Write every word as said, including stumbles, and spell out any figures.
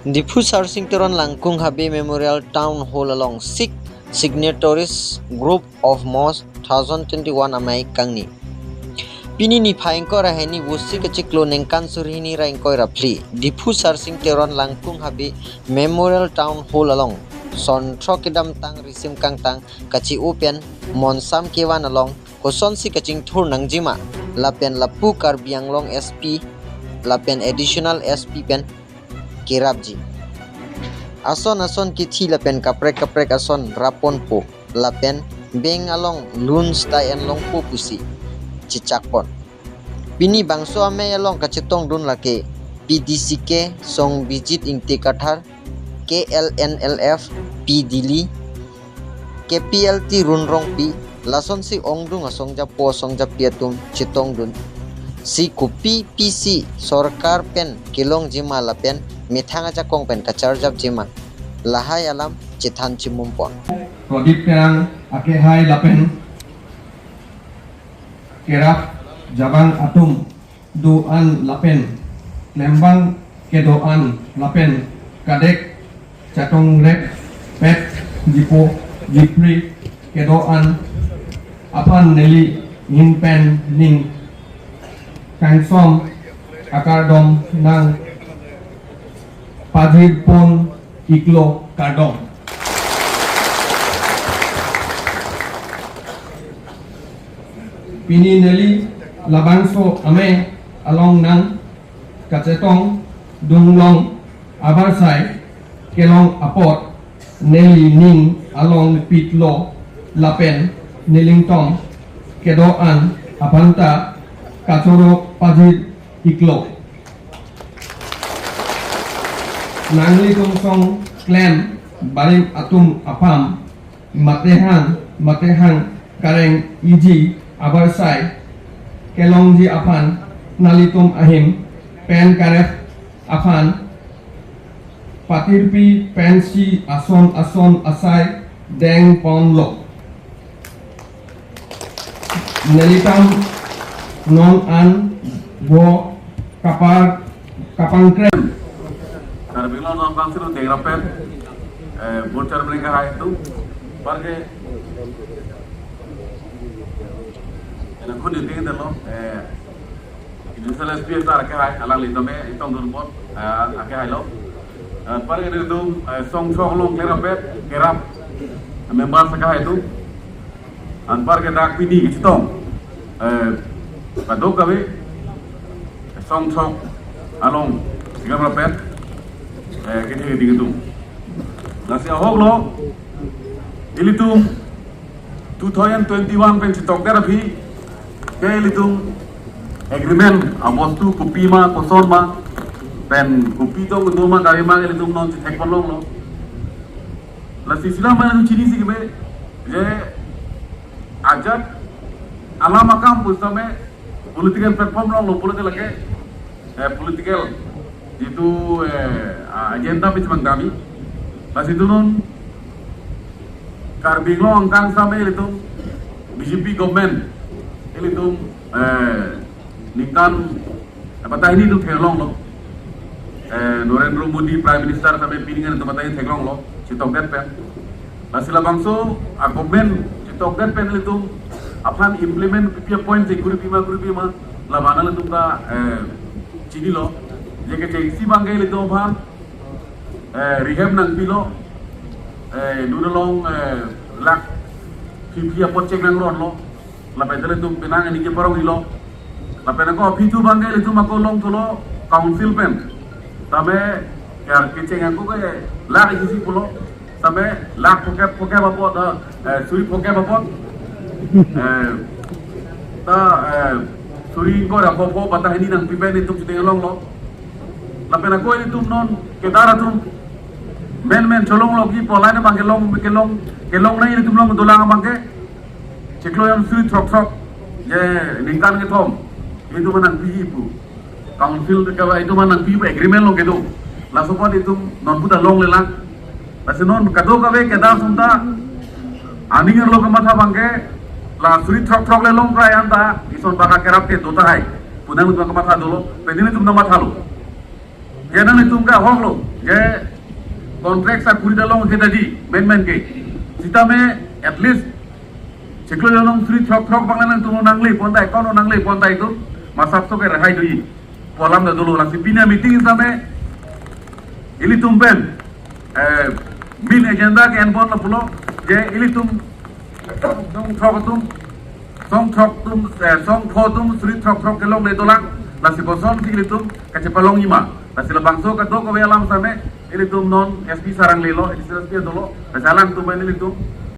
Diphu Sarsing Teron Langkung Habe Memorial Town Hall along Sikh Signatories Group of Mosque two thousand twenty-one amei kangni. Pini niphai ingkoi ra hini Vosik achiklo ningkan suri hini ra ingkoi ra phli, Diphu Sarsing Teron Langkung Habe Memorial Town Hall along son throk kedamtang risim kangtang kachi-o pen monsam kevan along kosonsi kachingthur nangjima lapen lapu Karbi Anglong S P lapen Additional S P pen kerapji. Ason ason kithi lapen kaprek kaprek ason rapponpo lapen bank along loan stay en longpo pusi chechakpon. Pini bangso amei along kachetongdun lake P D C K Songbijit Ingti Kathar, K L N L F P Dili, K P L T Runrongpi, lasonsi ongdung asongjapo asongjapi atum chetongdun. Si kopi pisi sorkar pen kelongjima lapen methang ajakong pen kacharjapjima, lahai alam chethan chimumpon. Pradip Terang akehai lapen kerap jabang atum do-an lapen klembang kedo-an lapen kadek chatongrep pet jipo jipri kedo-an aphan neli ahin pen ning kangsom akardom nangpajirpon iklo, kardom. Pini neli labangso amei along nangkachetongdun long abarsai kelong apot neli ning along pitlo lapen nelitum kedo-an aphanta kachoro pajir iklo. Nanglitum song klem barim atum apam matehang matehang kareng iji abarsai kelongji aphan nelitum ahin pen karep aphan patirpi pensi ason ason asai dengponlo. Nelitum non an bo kapar kapangkrem. Karbi Anglong non bang silo dengrapen, eh, board chairman kahai atum, parke, ena khun ding delo, eh, Additional S P sir akehai, alanglitum me itong dun pot, eh, akehailo. Eh, parke nelitum, eh, song throk along klerapet, kerap, member akehai atum. Anparke dak pini kachetong, eh, kadokave song throk along sigamrapet, eh, kethe keding atum. Lasi ahoklo, ilitum two thousand twenty-one pen chetokdet aphi ke ilitum agreement abostu kopima kosonma pen kopi tong kedoma kavema ilitum non chethekpon longlo. Lasi sila mana chinisi keme je ajat alam akam pusitame political platform longlo, political ke, eh, political jitu, eh, agenda pis mangdami. Lasi dunun Karbi Anglong angkang same ilitum B J P government ilitum, eh, ningkan, eh, patah hini itum theklonglo. Eh, Narendra Modi Prime Minister same piningan itum patah hini theklonglo, chetokdet pen. Lasi labangso a government chetokdet pen ilitum aphan implement pi pi a point si kuri pima kuri pima labana ilitum ta, eh, chinilo. Je kechengsi abangke ilitum aphan, eh, rehab nangpilo, eh, dun along, eh, lakh phli phli apot cheng nangronlo. Lapen ilitum penang ini ke parong ilo. Lapen ako aphi thu abangke ilitum ako longthulo council pen. Tame ya kecheng ako ke lakh isi pulo. Tame lakh phokep phokep apot, eh, suri phokep apot. Eh, ta, eh, suri ingkoi ra phopho patah hini nangpi pen itum chedeng longlo. Lapen ako ilitum non kedar atum menmen cholonglo kipu lain abangke long kelong kelong nai ilitum long dolang abangke. Chiklo ijam suri throk throk je ningkan kethom itum nangpipo. Council ke itum nangpipo, agreement along kedo. Laso apot itum non puta longlelang. Lasi non kadokave kedar atum ta aning arlo kematha abangke la suri throk throk le long krai anta ison baka kerap ke do tahai. Nangtum kamatha dolo, pen nelitum nangmathalo. Je nanglitum ke ahok lo, je contract sakuri ta long ke tadi, menmen ke. Sitame at least chiklo jonong suri throk throk abang nangtum nangle ponta, account nangle ponta itum, masap so ke rehai doji pu alam ta dolo. Lasi pini a-meeting sitame ilitum pen, eh, main agenda ke-en ponlo pulo, je ilitum song throk atum, song throk atum, eh, song pho atum suri throk throk kelongle dolang, lasi kosonsi ilitum kachepalongji ma. Lasi labangso kadokave alam sitame ilitum non S P sir alanglelo, additional S P dolo, lasi alangtum pen ilitum